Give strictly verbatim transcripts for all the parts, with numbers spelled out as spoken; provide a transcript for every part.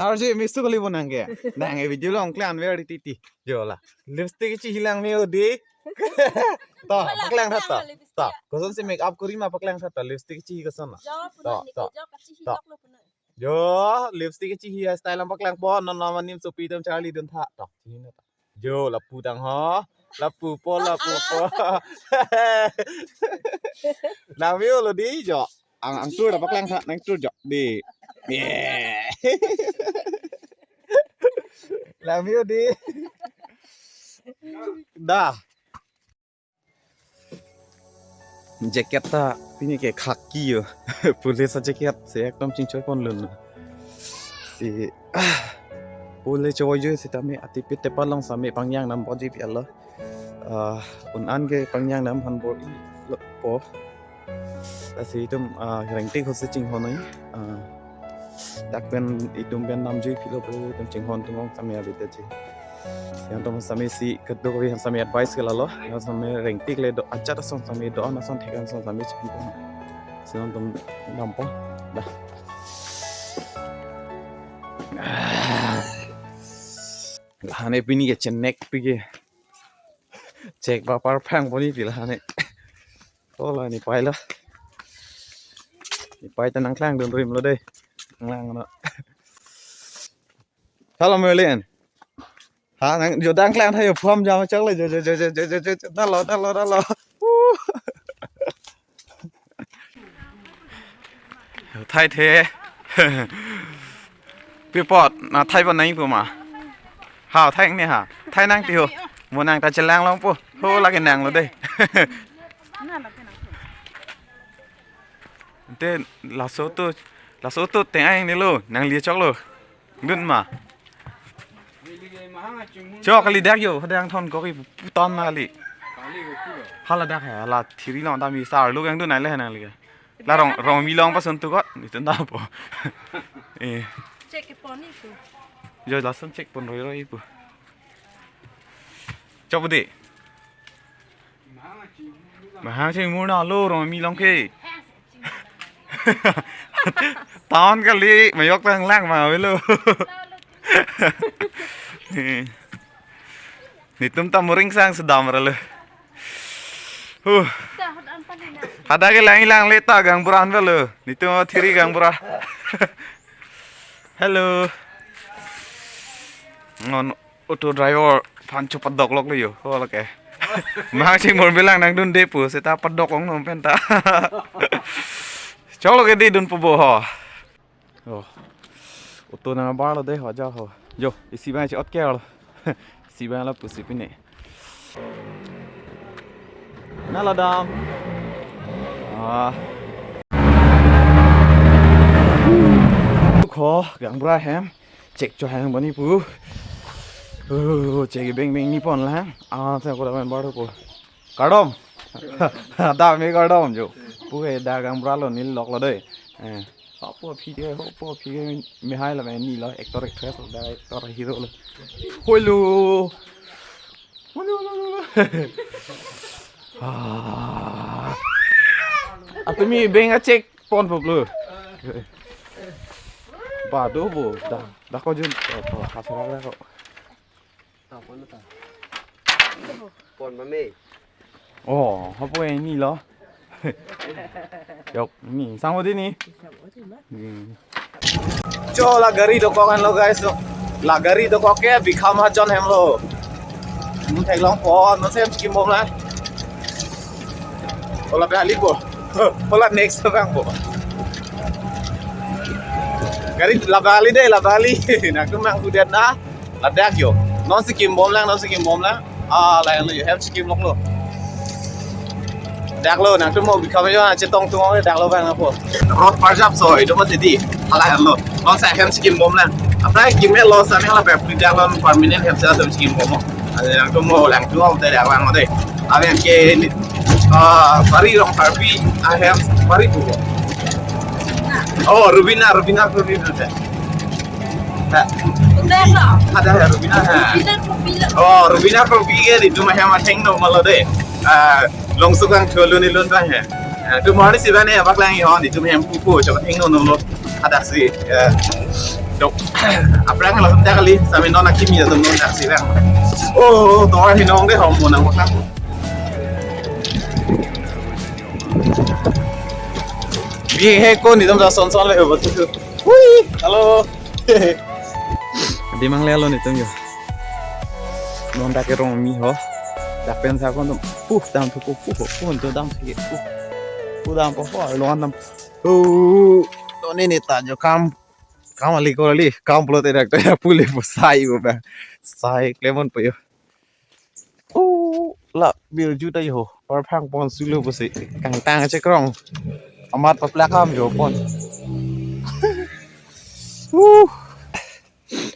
Arje misu kali bo nang ke. Nang e video long klan ver titi. Jo la. Lipstick chihilang me odi. To, paklang tha to. To, kosonsi make up kori ma paklang tha to. Lipstick chihi koson na. Jo, puno To, ni to, ke jo kachihi to. Lok lo puno. Jo, lipstick chihi style ang paklangpo, non non manim sopi tem charli dun tha. To, chihi na to. Jo, lapu tang ho. Lapupo, lapupo. Nang view lo di jo. Ang, ang tur paklang tha, nang tur jo. Di. Yeah. Nang view di. Da. Jacket ta pini ke khaki yo. Police a jacket si ekdom chingchoi pon lun. Si ah, police choi jo sitame atipit tepa long same pangyang nam boji pi alo. Ah, un an ke pangyang nam han bo i lo po. Lasi itum ah, rengtik hosi chinghon nai. Ah, dak pen itum pen namjui philo po itum chinghon tungong same abita ji. Yang tom same si kedok wi same advice ke lalo. Yang same rengtik le do ajat ason same do an ason thekan ason same chipi ko. Sinon tom nampo. Dah. Lahane pini ke chenek pi ke. Chek ba par phang poni pi lahane. Oh la ni pai la. Ni pai ta nang klang dun rim lo dei. Nang lang no. Hello Merlin. Ha nang jo dang klang thayo phom jam chak le jo jo jo jo jo jo jo. Dalo dalo dalo. Uh. Thai the. Pi apot na thai pon nai pu ma. Ha thai ne ha. Thai nang ti ho. Mo nang ta chelang long po. Ho lagi nang lo dei. Te laso to laso to teng ai ne lo. Nang li chok lo. Dun ma. Chok kali dak yo, hadang thon ko ki puton na kali. Hala dak hai, hala thiri long ta mi sar lu yang dun nai le nang li. La rong rong mi long pasun tu kot, ni tun ta po. Eh, Chek ke pon ni tu. Jo lason chek pon roi roi pu. Chok bu de. Mahang ching mur na lo rong mi long ke. Town kali mayok tang lang ma velo. Nitum ta muring sang sedam ra lo. Huh. Hada ke lang ilang le ta gang buran velo. Nitum thiri gang bura. Hello. Ngon auto driver phan chu padok lok le yo. Ho lo ke. Mahang ching mur bilang nang dun de pu seta padok ong nom pen ta. Chok lo ke di dun pu bo ho. Oh. Auto nang bar lo de ho ja ho. Jo, isi bang chi ot ke lo. Isi bang lo pusi pine. Na la dam. Ah. Ko gang bura hem. Chek cho hang bani pu. Uh, chek beng beng ni pon la. Ah, sa ko da men bar ko. Kardom. Da me kardom jo. Pu ke da gang bura lo nil lok lo dei. Eh. Ho po phi ke, ho po phi ke me hai la me ni lo actor actress lo da actor hero lo. Hoi lo. Hoi lo lo lo lo. Ah. Atumi beng a chek pon pop lo. Ba do bo da da ko jun ko ko ha sa ra ko. Pon ma me. Oh, hapo ini lo. Yok, ni sang odi ni. Hmm. Cho la gari dokok an lo guys lo. La gari dokok ke Bikham Hajon hem lo. Mun thek long po, non sem skim bom la. Hola pe ali po. Hola next bang po. Gari la bali de, la bali. Nangtum nang kudet na. Ladak yo. Non skim bom lang, non skim bom lang. Ah, lain lo yo. Hem skim lok lo. Dak lo, nangtum mo Bikham yo, chetong tung dak lo bang apo. Road parjap so, itum mati di. Hala lo. Non sa hem skim bom lang. Apra kim lo sa ne hala pe dak lo permanent hem sa skim bom. Ada nangtum mo lang tu om te dak lang mo de. Aben ke ni. Ah, pari rong parpi, ah, hem pari bu. Oh, Rubina, Rubina, Rubina. Ha. Udah lo. Ada ya Rubina. Ha. Rubina, Rubina. Oh, Rubina, Rubina ke di tu mah yang mateng no malo de. Ah, long sukang thulu ni lun bang ya. Ah, tu mari si bane abak lang yo, di tu mah yang pupu, coba ting no no lo. Ada si. Ya. Dok. Aphrang langsung dia kali, sambil nona kimi atau nona sirang. Oh, tovar hinong deh, hom monang bakang. Bihek ko netum ta son son le, betul tu. Hui, halo. Adim angle alo netum yo. Non dak kerong mi ho. Dak pen sa kon tum. Puh, dam tu puh, puh, puh, tu dam si. Puh. Puh dam puh, puh, lo dam. Oh, to ne ne ta jo kam. Kam ali ko ali, kam pulote dak ta pule po sai ko ba. Sai klemon po yo. Oh, la birju ta yo. Par phang pon sulo pusi. Kangtang chekrong. Amat paplak kam jo pon. Uh.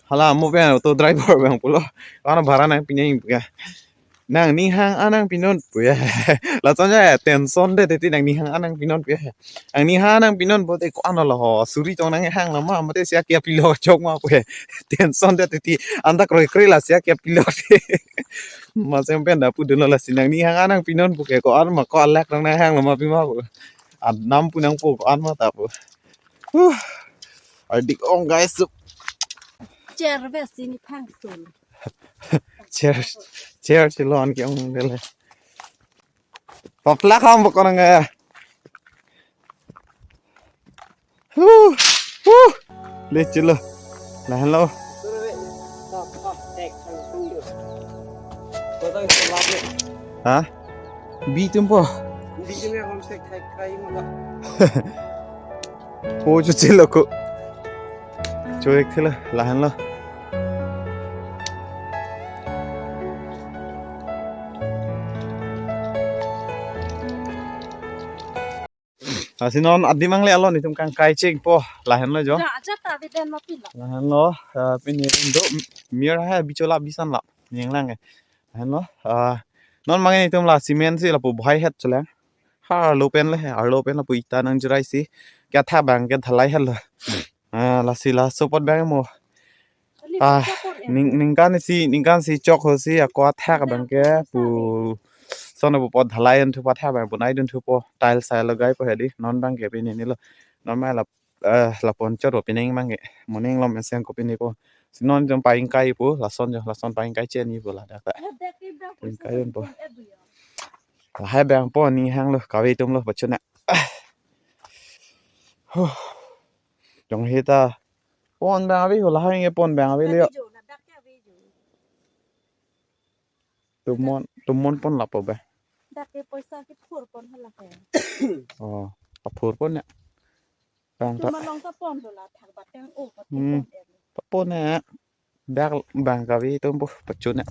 Hala mo pen auto driver bang pulo. Karena bhara nangpi nangji pu ke. Nangning hang anang pinon pu ya. Lason ya tension det titi nangning hang anang pinon pu ya. Nangning hang anang pinon pulote ko-an lo ho. Suri tong nanghang lama mate sia kiap pilo chok ma pu ya. Tension det titi. Anta kroi kroi la sia kiap pilo. Masem pen da pudun lo lasi nangning hang anang pinon pu ke ko-an ma ko alak nanghang lama pi ma pu. Anam pu nangpo ko-an ma ta pu. Huh. Ardik ong guys. Chair besi ni phang sun. Chair, chair si lo-an ke-ong dele. Paplak kam bokon nang ya. Huh, huh. Le chilo. Lahenlo. Ha? Bi atum po. Po chu chilo ko. Cho-ik thela, lahenlo. Lasi non adim angle alo netum kangkai cheng po, lahenlo jo. Ja, ja ta biden ma pilo. Lahenlo, ah, pini rin do, mir hai bichola bisan la, ninglang ke. Lahenlo, ah, non mangi netum la cement si lapu bhai het chelang. Ha arlo pen le, arlo pen lapu ita nangjurai si. Kethak abang ke dhalai hetlo. Ah, lasi laso apot abang mo. Ah, ning, ningkan si, ningkan si chok ho si, ako athak abang ke pu son pu apot dhalai dunthu apot thak abang pu nai dunthu po, tiles sai lagai po hedi, non abang ke pini nilo. Non ma la, eh, lapon chot pu pining abang ke. Moning lo mesen ko pini po. Si non jong pa-ingkai po, lason jong, lason pa-ingkai cheni po ladak ta. Pa-ingkai po. Lahai abang po, ning hanglo, kave atum lo, pachun na. Huh. Jong hita. Pon abang ave ho, lahai nge pon abang ave le. Tumon, tumon pon lapo ba. Dak ke poisa kephur pon hala ke. Oh, aphur pon ya. Bang ta. Tuma long ta pon lo la thak bateng o, hmm, pon em. Pon ya. Dak abang kave atum po pachun ya.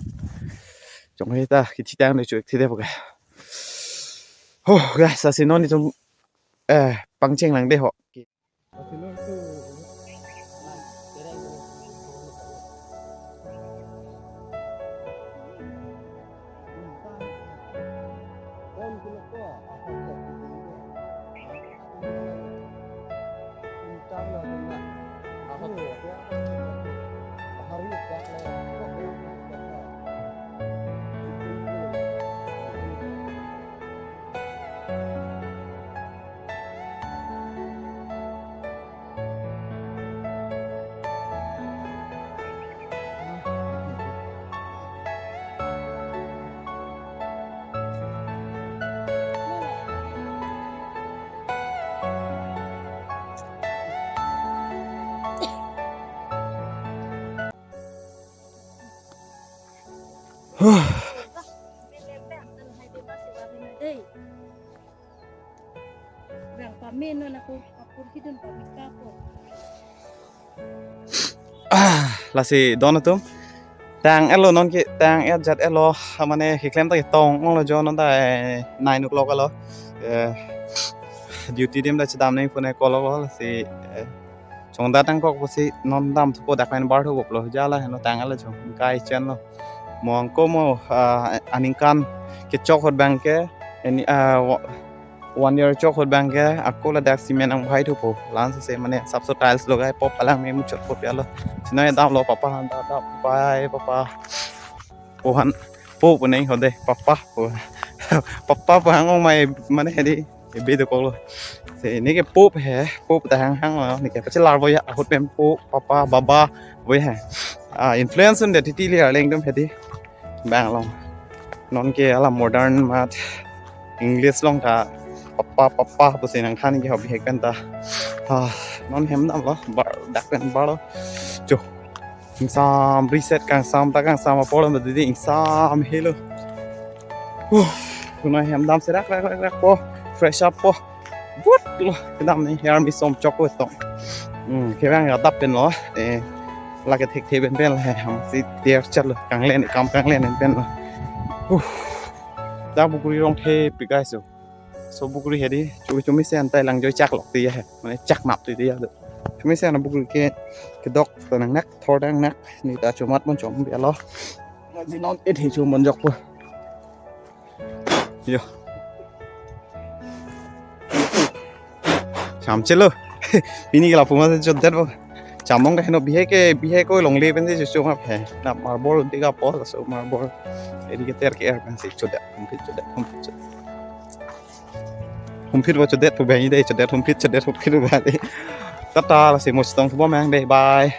Jong hita kichitang de chu-ik thide po ke. Huh, guys, lasi non netum, eh, pangcheng lang de ho. Bang pame non ako, apor hidun pame kapo. Ah, lasi don atum. Tang-etlo non ke, tang-et jat-etlo, mane keklem ta ketong onglo jo non ta, eh, nine o'clock alo. Eh, duty adim ta chedam nangji pu ne call lo, lasi, eh, chongdat nangkok pusi non damthupo, dak pen barthupo lo, jala heno tang-etlo jong, kai chen lo. Mo angko mo, ah, aningkan kechok ahut abang ke, ini, ah, wa-, one year chok ahut abang ke, ako ladak cement nangbhai thupo, la-an si mane sapso tiles lagai po, palang me muchot po pialo. Si non damlo, papa han ta dam, bye papa. Po han, po pu neng hode, papa po. Papa po hang ong mai mane hedi, ebe dokoklo. Te neke pop he, pop ta hang hang lo, neke pachelar voya, ahut pen po, papa, baba, voya he. Ah, influence un de titi le arleng dum hedi. Bang along. Non ke ala modern mat English along ta papa, papa pusi nangthan ke hobby hek pen ta. Ah, non hem dam lo, bar, dak pen bar lo. Cho. Ingsam reset kangsam ta kangsam apor lo didi ingsam helo. Uh, kuna hem dam serak rak rak rak po, fresh up po. But lo kedam ni hair mi som chok ko tong. Hmm, kevang ya dap pen lo. Eh, lake thek the pen pen lo he, ham si tiar char lo, kanglen, kam kanglen pen lo. Uh, da bukuri rong the pi guys. So bukuri hedi, chu chu mi sen tai lang joi chak lok ti ya he. Mane chak nap ti ya. Chu mi sen bukuri ke kedok ta nang nak, thor dang nak, ni ta chumat mon chom bi alo. Ji non et he chu mon jok po. Yo. Cham chelo. Pini ke lapu ma se chodet bo. Chamong ke heno bihek ke bihek ko longle pen se chuchu ma phe. Na marbol diga po so marbol. Eri ke ter ke er pen se chodet. Humpit chodet, humpit chodet. Humpit bo chodet pu bang de chodet humpit chodet humpit bo de. Tata lasi mo sitong pu bo mang de. Bye.